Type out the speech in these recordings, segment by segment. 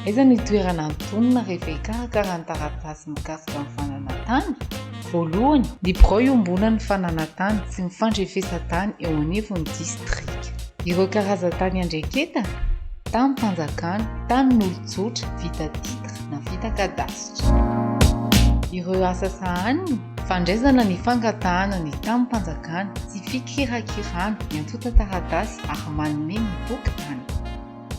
Aiza no toerana antonona rehefa hikarakara ny taratasy mikasika ny fananan-tany? Voalohany, ny birao iombonan'ny fananan-tany sy ny fandrefesan-tany eo anivon'ny distrika. Ireo karazan-tany andraiketana, tanim-panjakana, tanin'olon-tsotra, vita titre na vita kadasitra. Ireo asa sahaniny, fandraisana ny fangatahana ny tanim-panjakana sy fikirakirana ny antontan-taratasy ary manome ny boky tany.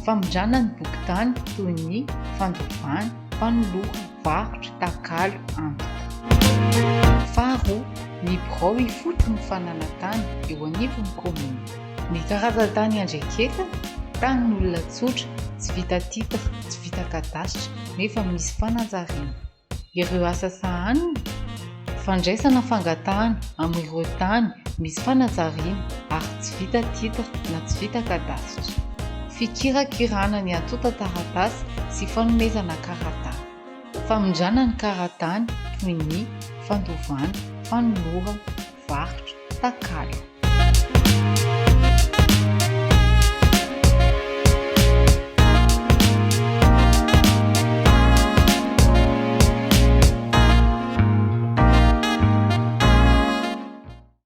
Famindrana ny boky tany toy ny fandovana, fanolorana, varotra, takalo, antoka. Faharoa, ny birao ifotony fananan-tany eo anivon'ny kaominina. Ny karazan-tany iandraiketana, tanin'olona tsotra, tsy vita titre, tsy vita kadasitra nefa misy fanajariana. Ireo asa sahaniny, fandraisana fangatahana amin'ireo tany misy fanajariana ary tsy vita titre na tsy vita kadasitra. Fikirakirana ny antontan-taratasy sy fanomezana kara-tany. Famindrana ny kara-tany toy ny fandovana, fanolorana, varotra, takalo.